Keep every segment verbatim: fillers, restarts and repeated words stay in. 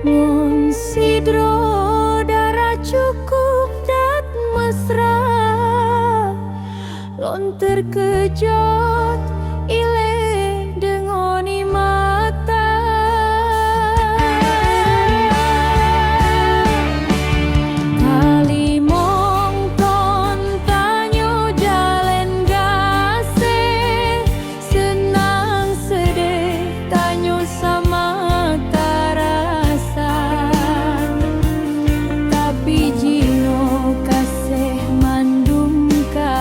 Ngon sidroe dara cukup that mesra, lôn teukeujot ilée deungon ie mata. Talimong kon tanyoe jalén gaséh, seunang seudeh tanyoe sama tarasa. Tapi jinoe gaséh mandum ka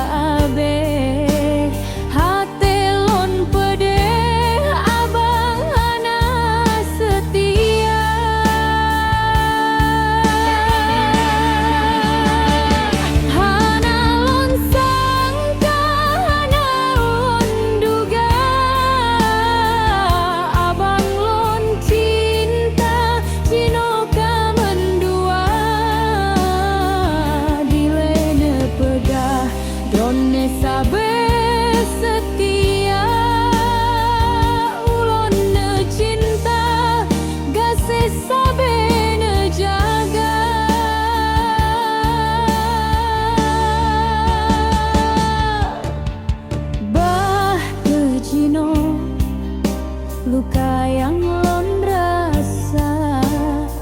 abéh, até lôn peudeh abang hana seutia. Hana lôn sangka, hana lôn duga, abang lôn cinta jinoe ka meundua. Dilée neupeugah droeneuh sabe seutia, ulôn neucinta gaséh sabe neujaga. Bah kheueh jinoe luka nyang lôn rasa,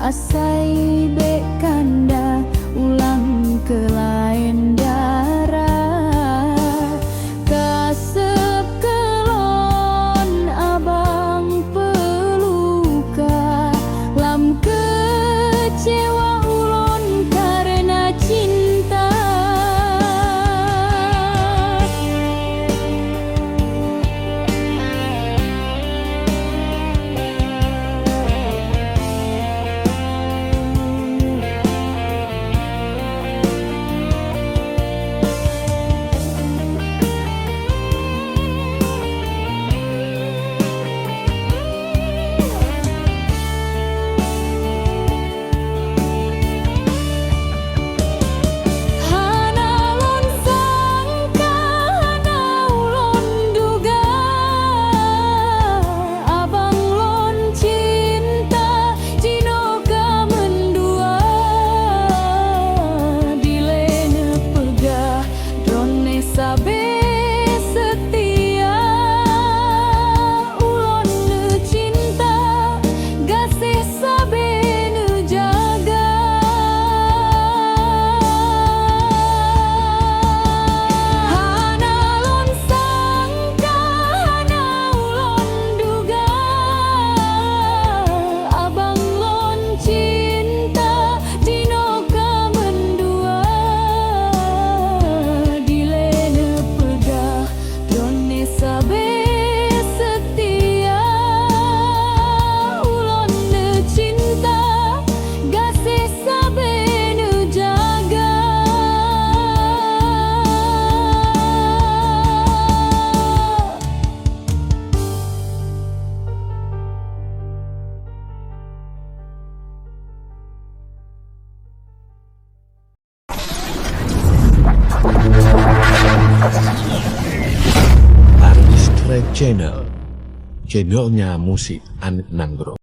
asai bék kanda ulang keu laén dara. Ka seb keu lôn abang peuluka, lam keucewa ulôn kareuna cinta. Hana lôn sangka, hana ulôn duga, abang lôn cinta jinoe ka meundua. Dilée neupeugah droeneuh sabe seutia, ulôn neucinta gaséh sabe neujaga. Hana lôn sangka, hana ulôn duga, abang lôn cinta jinoe ka meundua. Dilée neupeugah droeneuh sabe seutia, ulôn neucinta gaséh sabe neujaga. Artist Red Channel. Channelnya musik aneuk nanggroe.